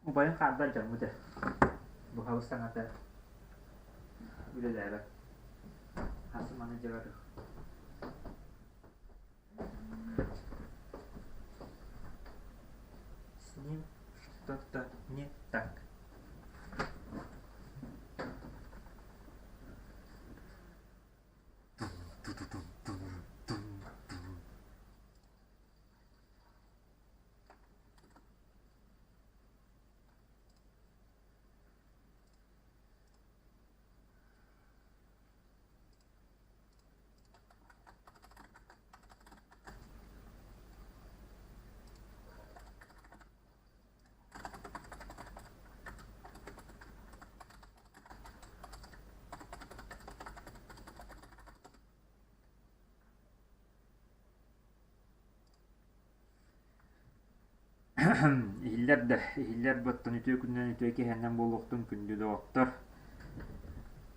Убайын хаарда алдьаммыт ээ, быһабыс саҥата үлэлээбэт, хас маны дьэ барыах С ним что-то не так. Иһиллэр да, иһиллэр быттан үтүө күнүнэн үтүө киэһэннэн буолуохтун күндү доҕоттор.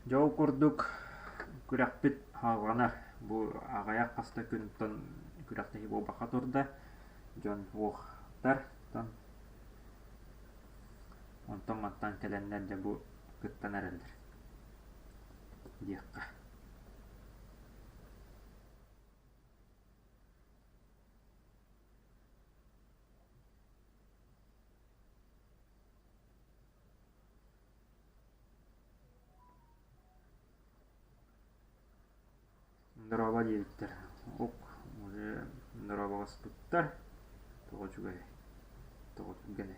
Дьэ ол курдук күрэхпит салҕанар. Бу аҕыйах хаста күнтэн күрэхтэһии буолбакка турда. Дьон уохтар онтон-мантан кэлэннэр дьэ бу кыттан эрэллэр диэххэ. Дорообо диэбиттэр. Ок, уже дорооболоспуттар. Тоҕо үчүгэй, тоҕо түргэнэй.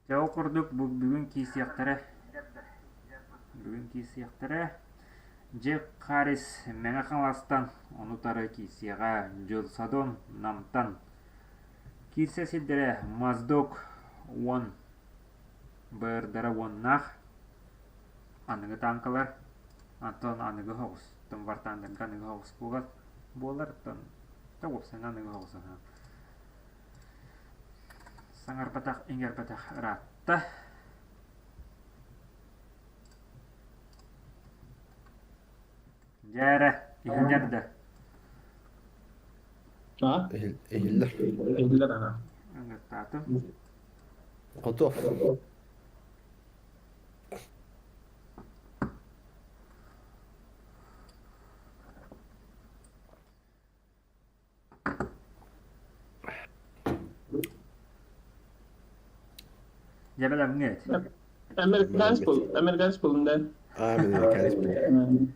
Дьэ ол курдук бу бүгүн киирсиэхтэрэ бүгүн киирсиэхтэрэ Джек Харрис Мэҥэ Хаҥаластан ону утары киирсиэҕэ Дьылсадон Намтан киирсэ сирдэрэ Моздок уон БР-дара уоннаах аныгы тааҥкалар Антон аныгы соҕус Вартандарга аныгы соҕус буолар буолар оттон да уопсайынан аныгы соҕус Саҥарбатах иҥэрбэтэх ыраатта. Дьэ эрэ, иһиллэр да? А? Иһиллэр. Иһиллэр ага. Ыҥыртаатым. Готов. Дьэ бэлэмҥит? Американец был, американец был, да. Американец был.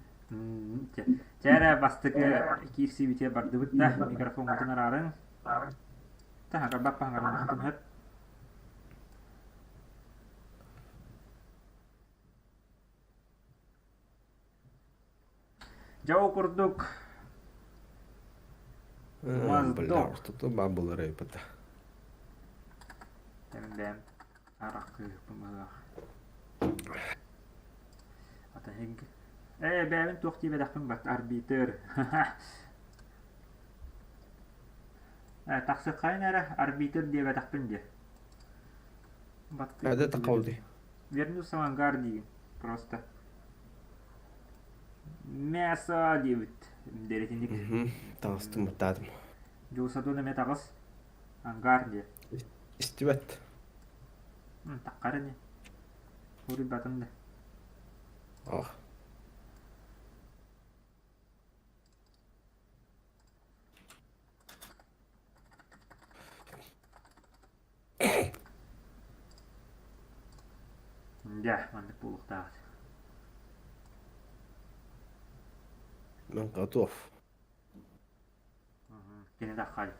Чэ эрэ бастакы киирсиибитигэр бардыбыт да, микрофоҥҥутун араарыҥ. Таһаҕарбат паһаҕарыммытын сөп. Дьэ ол курдук Бля, что-то баар буолар эбит. Бэм арахтыыппын быһыылаах. Ата Ээ, бэйэбин туох диэбэтэхпин бат арбитр. Э, тахсыаххайын эрэ арбитр диэбэтэхпин диэ. Это такой. Вернулся в ангар диигин просто. Мясо диэбит дэритиник. Таҕыстым баттаатым. Дьулусадуон эмиэ таҕыс. Ангар диэ. Истибэт. Таххар ини. Уруйбатын да. Ох. Дьэ, маннык буолуохтаах. Мен готов. Кини да халь.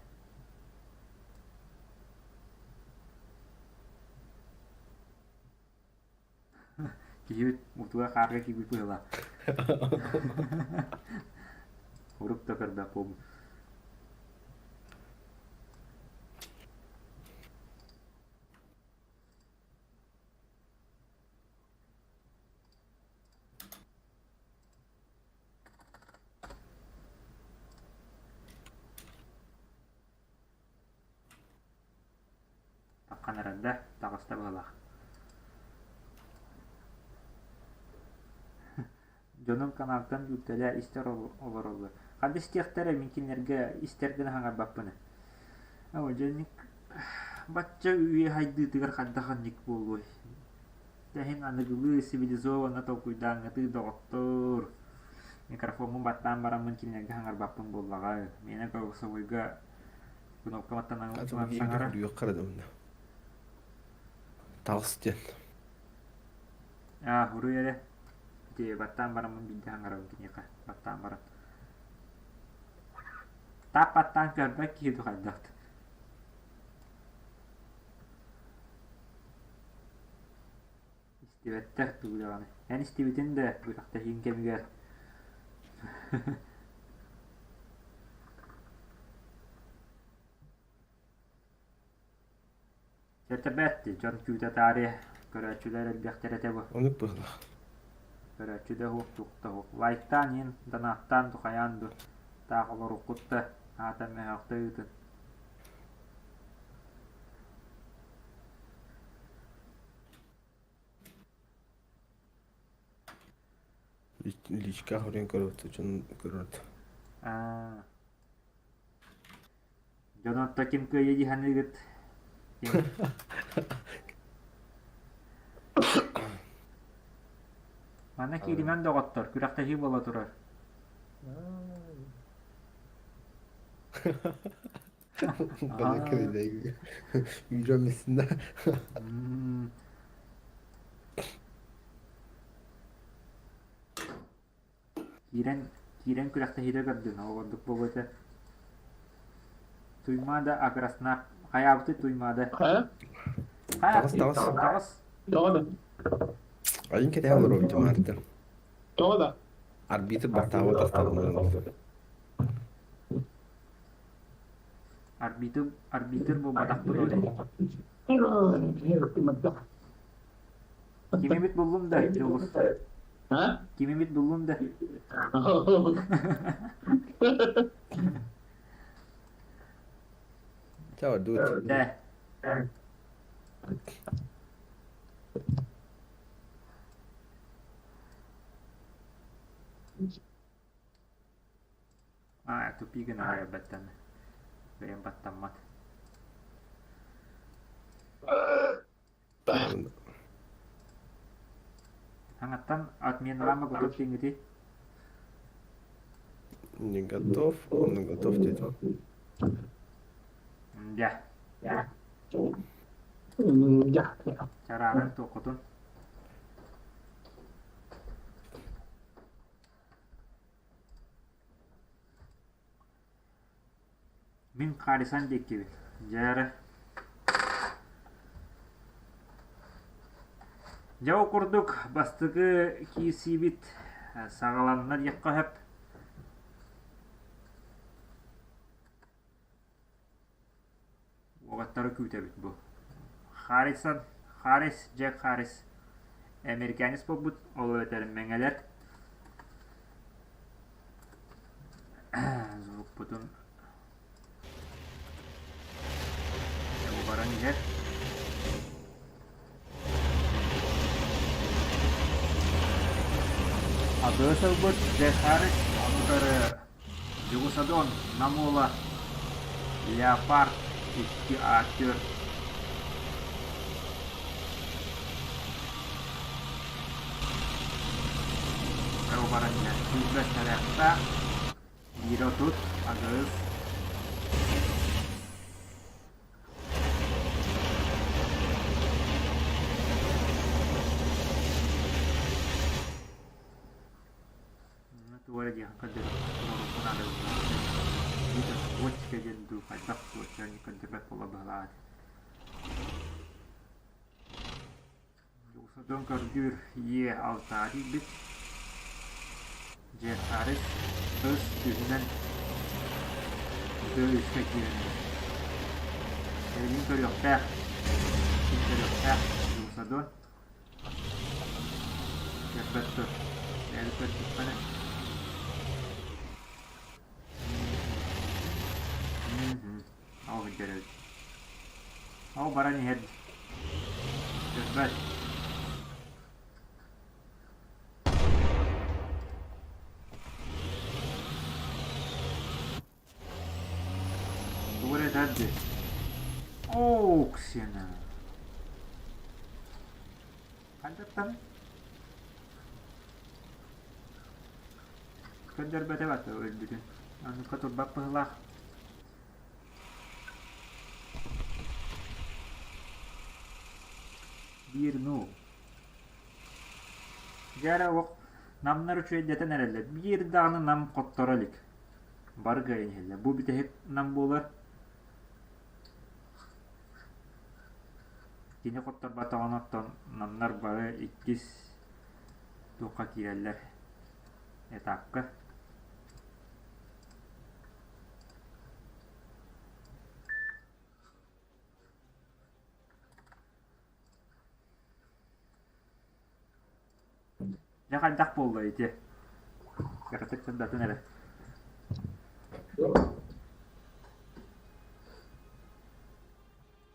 Киһибит утуга хаарга киирбит быһыылаах. Урук да көрбөх буолбут. Таххан эрэр да, таҕыста быһыылаах. Дьонум каналтан үүртэлээ истэр олороллор. Ханна истиэхтэрэ мин кинилэргэ истэр гына хаҥарбаппын. Оо, дьэ, бачча үйэ хайдыытыгар хайдах инник буолуой? Тэһин аныгылыы цивилизованно толкуйдааҥҥытыы доҕоттоор. Микрофоммун баттаан бараммын кинилэргэ хаҥарбаппын буоллаҕа. Миэнэ голосовойга кнопка баттанан саҥара. Таҕыс диэн. Аа, уруй эрэ. Ити баттаан бараммын биирдэ хаҥарабын киниэхэ. Баттаан баран. Таап баттаан көрбөт киһи дуу хайдах. Истибэттэр тугу даҕаны. Эн истибитин да күрэхтэһииҥ кэмигэр Чэ бэрт дьон күүтэ таарыйа, көрөөччүлэр элбэхтэр этэ бу. Оннук быһыылаах. Көрөөччү да уһук, туох да уһук. Лайктаан иһин, донаттаан ду хайаан ду, таах олоруккут да, аата мөһөөхтө ыытын. Личка хөрүн көрөт, дьон көрөт. Аа. Дьон отто ким кыайыы дии саныыгыт? Ким? Манна кииримэн доҕоттор, күрэхтэһии буола турар. Bana köyde yürümesinler. Киирэн киирэн күрэхтэһиитэ көрдүн, ол ордук буолуо этэ. Туймаада Агроснаб хайаабытый Туймаада? Хайа? Хайа, Таҕыс, таҕыс. таҕыс. Тоҕо да? Айын кэтэһэ олоробут дьамаартан. Тоҕо да? Арбитр баттаабат астабын. Арбитр, арбитр буолбатахпын ол иһин. Ким эмит буллум да, Дьулус. А? Ким эмит буллум да. Ciao dude. Да. Аа, тупик гына баттан. Бэйэм баттаммат. Хаҥаттан отменалаама готов диэҥҥитий? Не готов, он готов дедим. Дьэ, Дьэ. чарааран туоххутун. Мин Харисан диэккибин, дьэ эрэ Дьэ ол курдук бастакы киирсиибит саҕаланна диэххэ сөп. Уолаттары күүтэбит бу. Харрисон, Харрис, Джек Харрис американец буолбут, ол эбэтэр мэҥэлэр. Звукпутун баран иһэр. Адыас ылбыт Джек Харрис, ону кытары Дьулусадон Намола Леопард 2 А4 баран иһэр сүүрбэт снарядтаах биир 30 аҕыс Тугу эрэ диэххэ көрдөрөр наада биитэр точка диэн дуу хайдах точка көрдөрбөт буола быһыылаах этэ. Дьокуускайдан көрдүүр Е алтаа тиийбит. Дьэ Харис ыс үһүнэн Д үскэ киирэн эрэр. Эйигин көрүөхтээх, ким көрүөхтээх Дьулусадуон Көрбөттөр. Бэйэбит көрдөххүнэ. Ол сылдьар эбит. Ол баран иһэр. Көрбөт. Тугу эрэ этэр дии. Ооксина. Хантаттан? Көрдөрбөтө бат өлбүтүн. Оннукка турбат быһыылаах. Биир ну. Дьэ эрэ олох намнар үчүгэйдэтэн эрэллэр. Биир даҕаны нам хотторо илик. Бары кыайан иһэллэр. Бу бүтэһик нам буолар. Кини хотторботоҕуна оттон намнар бары иккис туохха киирэллэр этапка. Дьэ хайдах буолла ити? Кыратык сырдатын эрэ.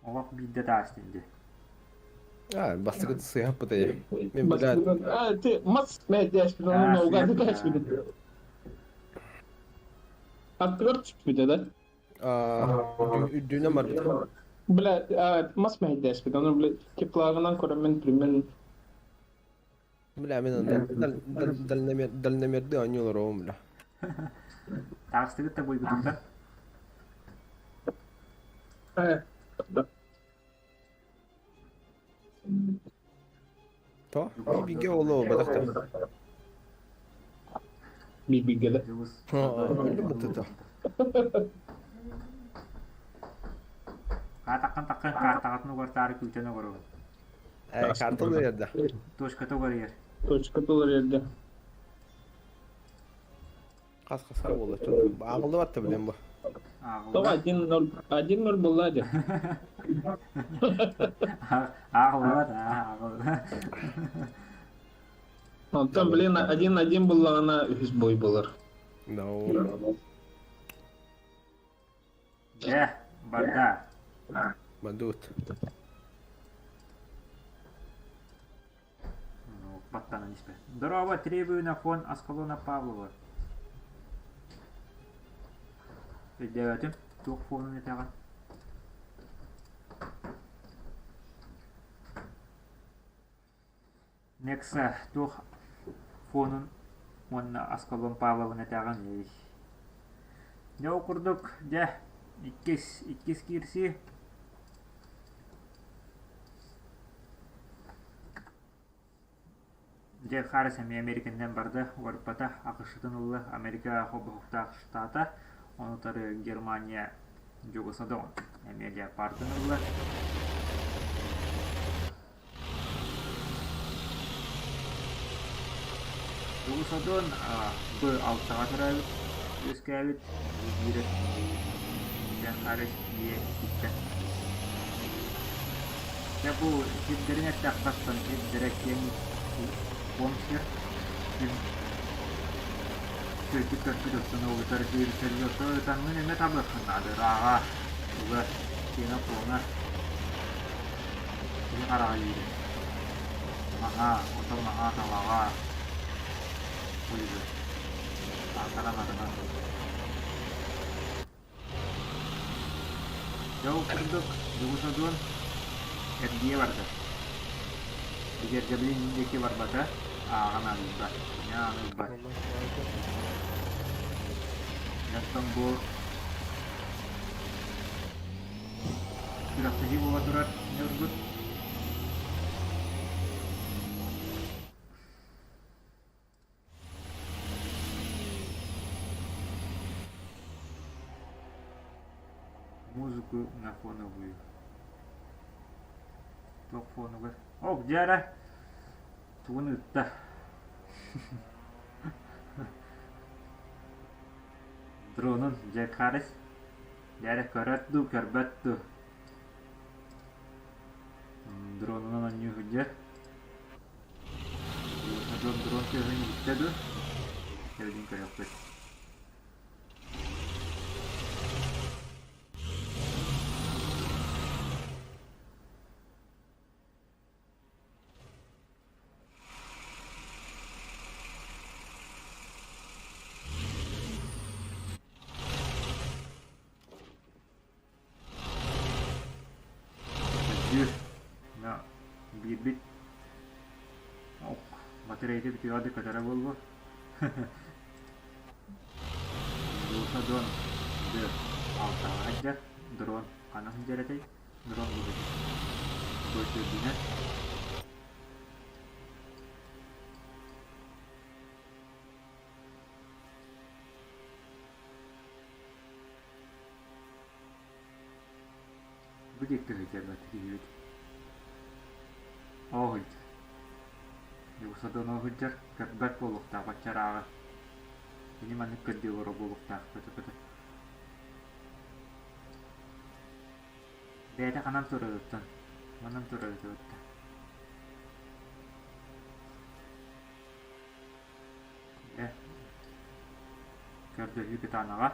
Олох биирдэ таастын дии. А, бастакы сыһаппытай. Мен билээд А, ты мас мээдээспит, онон наугады тээспит. Аттыгар түспүтэ да? үрдүнэн барбыта. Бля, мас мэһэйдээспит, ону бля, теплоҕынан көрөммүн примерно Бля, мен дальномерды оонньуу олоробун бля. Таҕыстыгыт да буйгутуттан. То? Биге олоо бадахта. Биге да. Бытыта. Хаатаххын таххын каартаҕытын угартаары күүтэн олоробун. Карта уларыйарда. Точката уларыйар. Точката уларыйарда. Хас хаска буолла. Ааҕыллыбат да билэн бу. Тоҕо 1-0 1-0 буолла дии. Ааҕыллыбат, ааҕыллыбат. Онтон, блин, 1-1 буллаҕына үһүс бой буолар. No. Дьэ, барда. Бандут. Баттанан испэ. Здорово, требую на фон Аскалона Павлова. Өйдөөтүм, туох фонун этэҕин? Некса туох фонун уонна Аскалон Павловын этэҕин? Дьэ ол курдук, дьэ, иккис, иккис киирсии. Дьэ, Харрис эмиэ Американнан барда, уларыппата, АХШ-тын ылла, Америка холбоһуктаах штата, ону утары Германия Дьугусадон эмиэ леопардын ылла. Дьугусадон Б алтаҕа төрөөбүт, үөскээбит, биирэ Харрис Е иккиттэн. Дьэ бу сирдэрин эттэххэ сирдэрэ киэҥ куоҥ сир Үчүгэйдик көрбүт оттон уолутар диэбиттэригэр ытаҥҥын эмэ табыаххын наада ырааҕа, чугас, киэҥэ-куоҥа киһи хараҕа иирэр. Маһа, отон маһа, талаҕа уйгу аатыран Дьэ ол курдук Дьулусадуон эргийэ барда. Бигэргэбилин иннин диэки барбата, ааҕан арыйбат, ньаан ылбат. Оттон бу күрэхтэһии буола турар Ньургун. Музыку на фоновую. Туох фонугар? Ок, дьэ эрэ, тугун ыытта? Дронун Джек Харрис. Дьэ эрэ көрөт дуу, көрбөт дуу? Дронунан оонньуу сылдьар. Дрон дрон тыаһын иһиттэ дуо? Эбитин көрүөхпүт. Батарейка бүтүөҕэ да көтөрө буолуо. Душа дрон Д алтаҕа сылдьар. Дрон ханна сылдьар этэй? Дрон бу Бу төрдүнэн. Бу диэки сылдьар киһибит. Оо сылдьар. Дьокуускайдан ол сылдьар, көрбөт буолуохтаах бачча ырааҕы. Кини маннык көрдүү олорор буолуохтаах көтө-көтө. Бэйэтэ ханан турарыттан, манан турарыттан. Дьэ, көрдөһүү кытаанаҕа.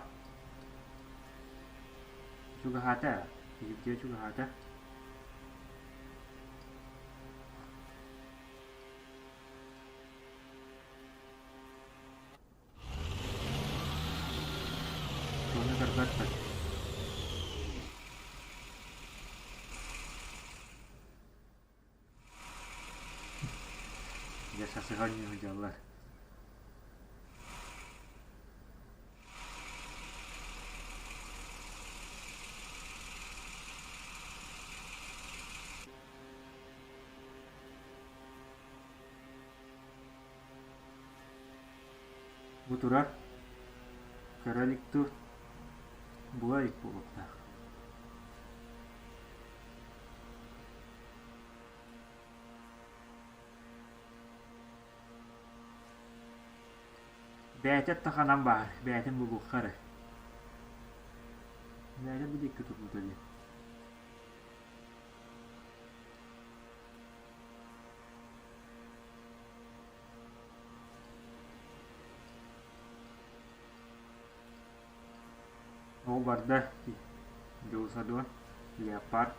Чугаһаата, киһирдиэ чугаһаата. Туону көрбөппүн. Дьэ сасыһан сылдьаллар. Бу турар көрө илик дуу, була илик буолуохтаах. Бэйэтэ таханан баар, бэйэтин булуохха эрэ. Бэйэтэ бу диэки турбута дии. Ол барда Дьулуса дуо? Леопард.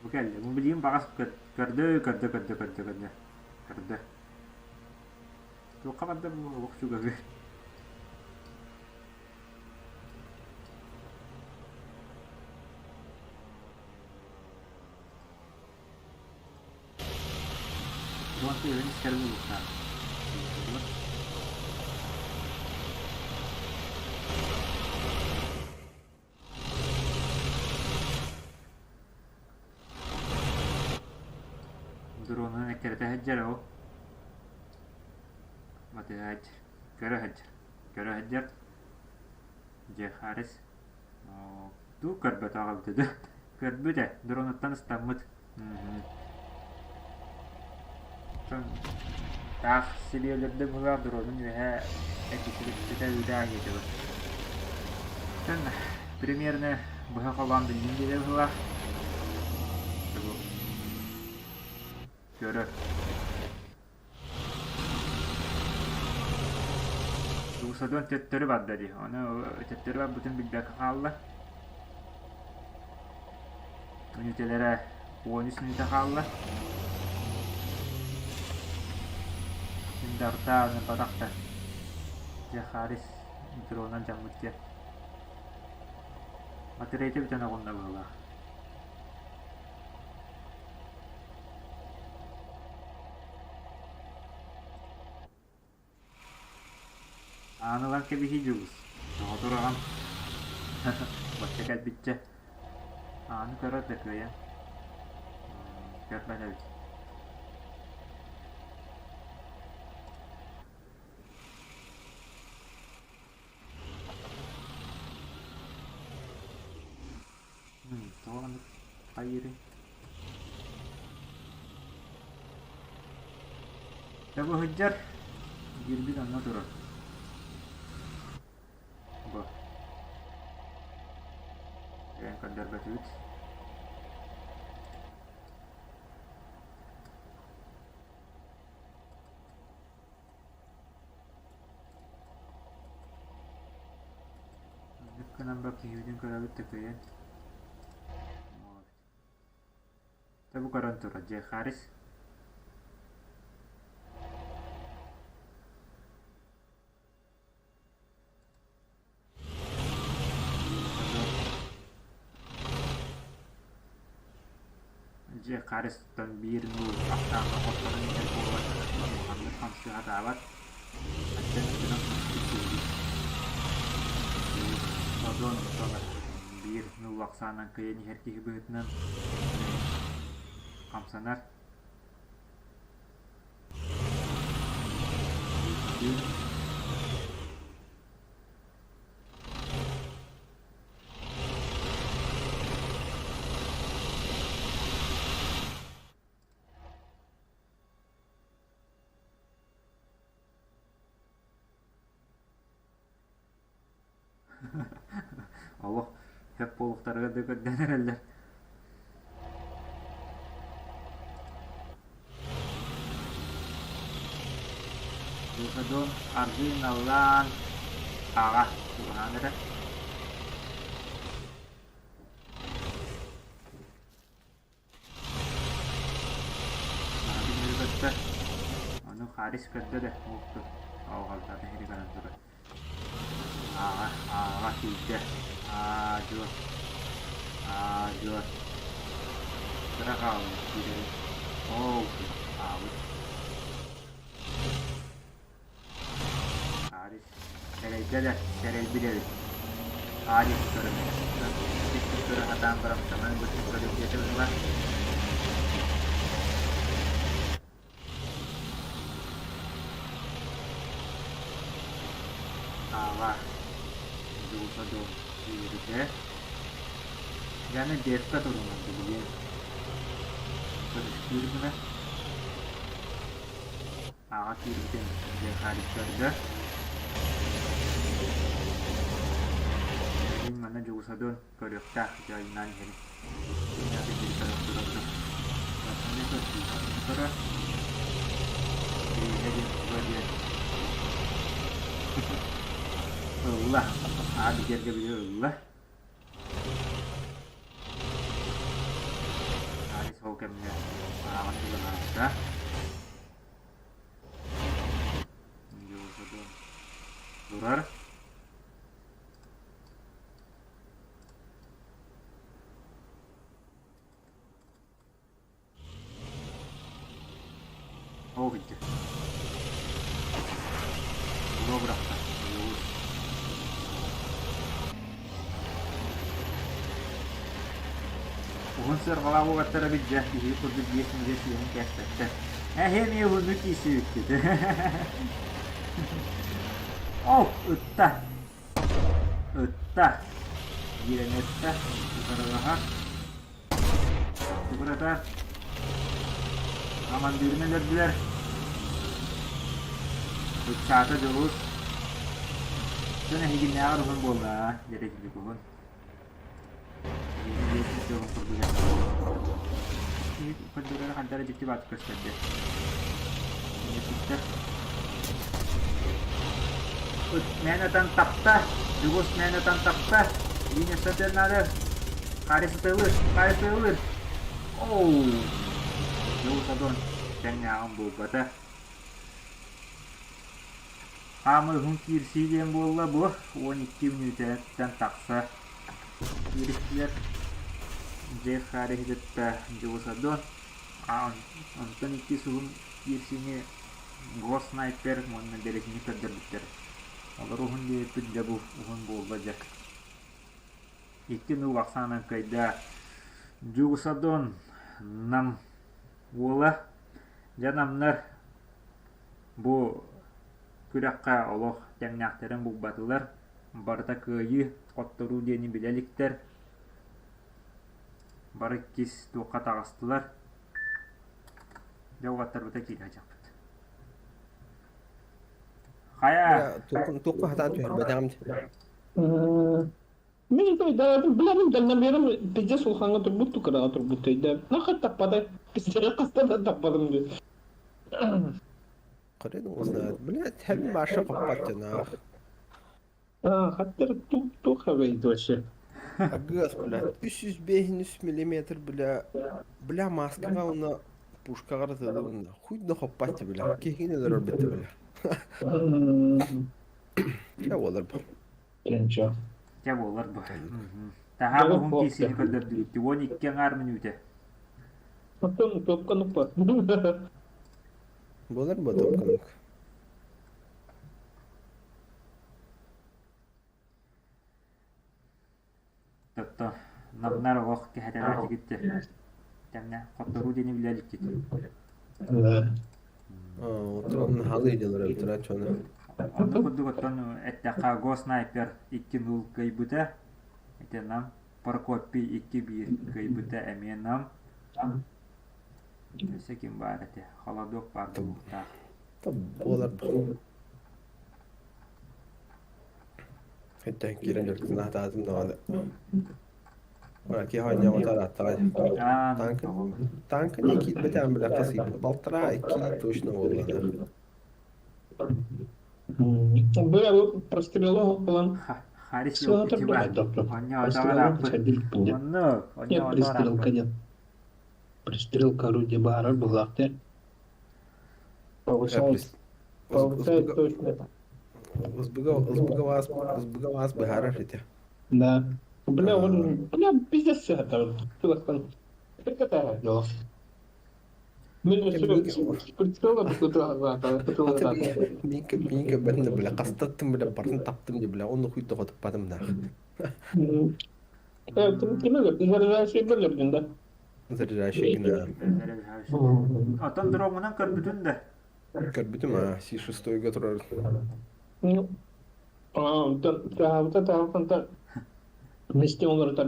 Бу кэллэ. Бу билигин баҕас көрдө, көрдө, көрдө, көрдө, көрдө. Көрдө. Туохха барда бу олох чугаһы. Дрон тыаһын истэр буолуохтаах. Дронунан эккирэтэ сылдьар ол. Батыһа көрө сылдьар. Көрө сылдьар. Дьэ, Харис дуу көрбөтөҕө эбитэ дуу. Көрбүт ээ, дронуттан ыстаммыт. Таах сибиэлэрдэ быһыылаах дронун үөһэ эргиччитэ ыытаа диэтибит. Оттон примерно быһа холоон биллин диэтэ быһыылаах. Көрөр. Туусадон төттөрү барда дии. Ону төттөрү барбытын билбэккэ хаалла. Мүнүүтэлэрэ 13 мүнүүтэ хаалла. Синдарта батахта. Дьэ Харис дронан дьаммыт диэн. Батарейка бүтэн оҕунна быһыылаах. Ааны ылан кэбиһии дьулус. Тоҕо тураҕын? Бачча кэлбиччэ. Ааны көрөр да кыайан. Көрбөт эбит. Тоҕо маннык хайыырый? Дьэ бу сылдьар, киирбит онно турар. Бу. Кэлэн көрдөрбөтүбүт. Маннык гынан бар киһибитин көрөбүт да кыайан. Дьэ бу көрөн турар дьэ Харис. Дьэ, Харристан биир нуул ахсааҥҥа хотторон иһэр буолан, улаханнык хамсыы сатаабат, аттан өттүнэн хаппыт киһибит. Содон онтон биир нуул ахсаанан кыайан иһэр киһи быһыытынан хамсанар. Олох сөп буолуохтарыгар да көрдөөн эрэллэр. Дьуһадон аргыый наллаан аҕа чугаһаан эрэ. Аһатын көттө. Ону Харис көрдө да, уохту оҕолтата иһини көрөн турар. Ааҕа, ааҕа киирдэ. Аа-дьуо. Аа-дьуо. Кыра хаалбыт киирэрин. Оо, аабыт. Харис сэрэйдэ да, сэрэйбит эбит. Харис көрөн көрө сатаан баран саҥаны быттын көрүм диэтэ быһыылаах. Аала дууса дуу киирбитэ. Дьэ дэвка турунан билигин көмүскүүр гына Аҕа киирбитин дьэ көрдө. Мин манна дьулусадын көрүөхтээх дьайынан иһэрин. Ылла. Аа бигэргэ били ылла. Арис ол кэмҥэ ааҕа чугаһаабыта. Турар. Ол кырдьык. Буруо бырахта. Уһун сыарҕалаах уолаттар эбит дьэ, биһиги курдук 5 мүнүүтэ сиэһин кээспэттэр. Эһи эмиэ уһуннук киирсибиккит. Ол, ытта. Ытта. Биирэн ытта. Утарылаһар. Тупуратар. Хамандыырын өлөрдүлэр. Ыксаата Дьулус. Дьон эһигиннээҕэр уһун буолла, диэтэ киһи уһун. Көрдөрөрө хайдах эрэ дьикти баатык көстөрдө. Ыт мээнэ ытан тапта, Дьулус мээнэ ытан тапта, Линия сатыан наада. Харис ытылыр, Харис ытылыр. Оу! Дьулус Адон тэҥнээҕин булбата. Хаамыы уһун киирсии диэн буолла бу, 12 мүнүүтэттэн тахса кииристилэр. Джефф Харриһы кытта Дьулус Адон, онтон иккис уһун киирсиини Го Снайпер уонна Бэрэсини көрдөрбүттэр. Олор уһун диэбиппит дьэ бу уһун буолла дьэ. Икки нуу ахсаанан кыайда Дьулус Адон Нам уола. Дьэ намнар Бу күрэххэ олох тэҥнээхтэрин булбатылар, барыта кыайыы, хотторуу диэни билэ иликтэр, бары иккис туохха таҕыстылар, дьэ уолаттарбыта киирэ сылдьахпыт. Хайа Туохха сатаан түһэрбэтэҕим Мин өйдөөтүм, билэбин дальномерым пиздец улахаҥҥа турбут кыраҕа турбут өйдөөн. Нахуй таппата, пиздец хаста да таппатым дии. Хрен его знает. Блядь, хәбин баша хоппат тянаах. А, хаттер тух хабай вообще. Агыас, бля, 305 миллиметр, бля, бля, маскаҕа уонна пушкаҕа ытыллыбын хуй да хоппат бля, киһини өлөрөр битте бля. Дьэ буолар бу. Ничего. Дьэ буолар бу. Таһаа уһун киисини көрдөрдүбүт. 12 аҥаар мүнүүтэ. Оттон топка нукпа. Буолар буо топканук. Тотто намнар олох кэһэтэлээтигит тэмнэ хотторуу диэни билэ иликкит. Оттон халы дьонор эбитэр чону. Онно курдук оттон эттэххэ Госнайпер 2-0 кыайбыта. Ити нам Прокопий 2-1 кыайбыта эмиэ нам. Өссө ким баар этэ? Холодок баар буолуохтаах. Буолар Хиттэн киирэн дьарыктана сатаатым даҕаны. Киһи оонньообото ырааттаҕай. Тааҥка тааҥка не киирбэтэҕим бile хас балтараа икки точно буолла. Бля, бу прострело буолан Харис Оннук, Нет, пристрелка нет. Пристрелка орудия баарар быһылаах Повышает, повышает точно. Узбыга узбыга узбыга вас быһаарар ити. Да. Бля, он, бля, пиздец все это. Тыластан. Это дело. Мин өссө прицела Минка бэрнэ бля хастаттым бля барын таптым де бля оны хуй тоҕотуппатым да. Заряжающий бөлөрдүн да. Заряжающий гына. Оттон дроҥунан көрбүтүн да. Көрбүтүм а си шестойга турар. Таабыта Мисте олорутар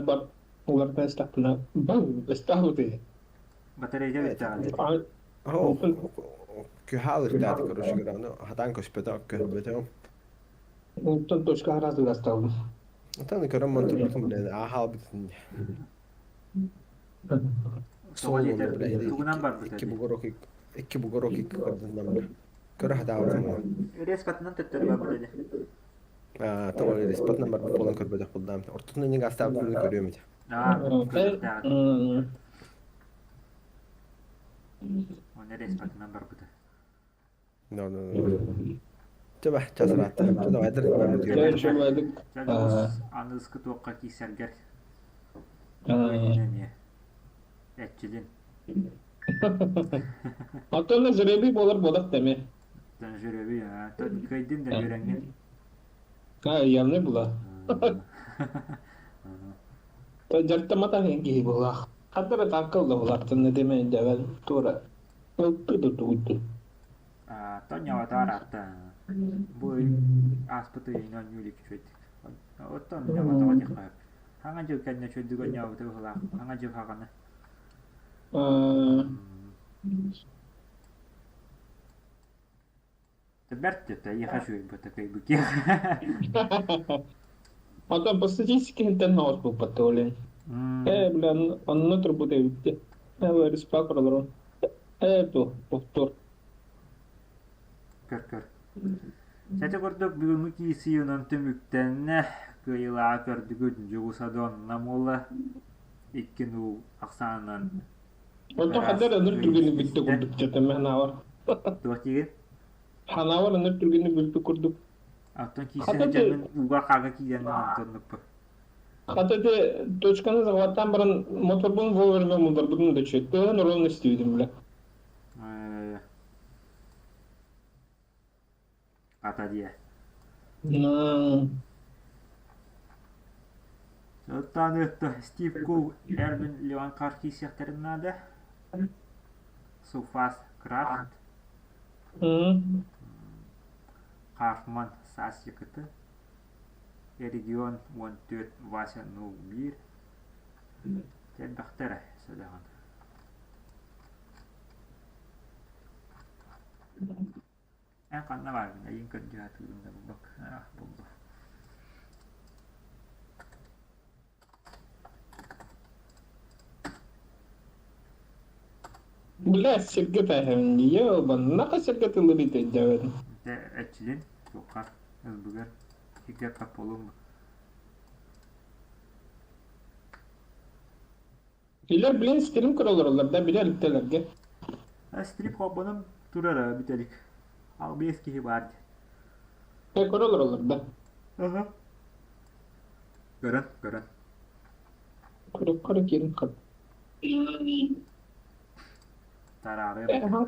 уларытан истэхпинэ баҥ ыстаабыт Батарейка бүттэҕэ. Күһаал ирдээтэ короче говоря, хатаан көспөтө, көрбөтөм. Онтон точка араас ырастаабын. Оттон көрөн монтурбутум блин, аахаалбытын. Суол тугунан барбыт Икки бугорок икки бугорок икки көрдүннам. Көрө хатаабытым. Респатынан төттөрү барбыт ини. Тоҕо респатынан барбыт буолан көрбөтөх булдаам. Ортотунан не гаастаабытын көрүөм ити. Оны респатынан барбыта. No, no, no. Чэ часыраатта. Давай Аныгыскы туохха киирсэргэр эмиэ эрчилин. Оттон жребий буолар буолар тэми. Жребий, кыайдын да үөрэҥҥин. Явный була. Дьарыктамматах киһи буоллаах. Ханна эрэ таакка ылла улааттан этимэ дьэбэл туора ылты да тугуйду. Тонньоҕото араатта. Бу ааспыт ыйын оонньуу илик үчүгэйдик. Оттон ньоҕотоҕо диэххэ сөп. Хаҥа дьыл кэннэ үчүгэйдик оонньообута быһыылаах. Хаҥа дьыл хаҕаны. Бэрт это я хочу такой Потом по статистике интернет был потолен. Бля, онно турбута эбитти. Респак олорон. Ту, повтор. Көр-көр. Сэтэ курдук бүгүҥҥү киирсии онон түмүктэннэ. Кыайыылааҕы көрдүгүт Дьулусадон Намула икки нуул ахсаанынан Онтон ханна эрэ ыныр түргэнник бүттэ курдук дьэтэмэ ханаабар. Туох диигин? Ханаабар ыныр түргэнник бүппүт курдук. Оттон киирсэ сылдьаммын ууга хаага киирэн онтоннукпун. Хата ити точканы захваттаан баран моторбун вовремя мулларбытын да үчүгэй. Ровно истибитим бile. Ата диэ. Оттон Стив Кул, Эрвин Леон Карр киирсиэхтэрин наада. Суфас Крафт, Хафман Саас Якыты, Регион 14 Вася 01 Элбэхтэрэ сөдөҕүн. Эн ханна бааргын эйигин көрдүү сатыыбын да булбакка булду. Бля, сиргэ тааһын ёбанаха сиргэ тылы өйдөөбөтүм. Дьэ эрчилин туохха ылбыгар сиргэ буолуом Илэр блин стрим көрө олороллор да билэр иттэлэргэ. Стрип холбонон турара бүтэлик. Албиэс киһи баар дии. Көрө олороллор да. Аха. Көрөн, көрөн. Көрө көрө киирин хат. Тараарыам этэ.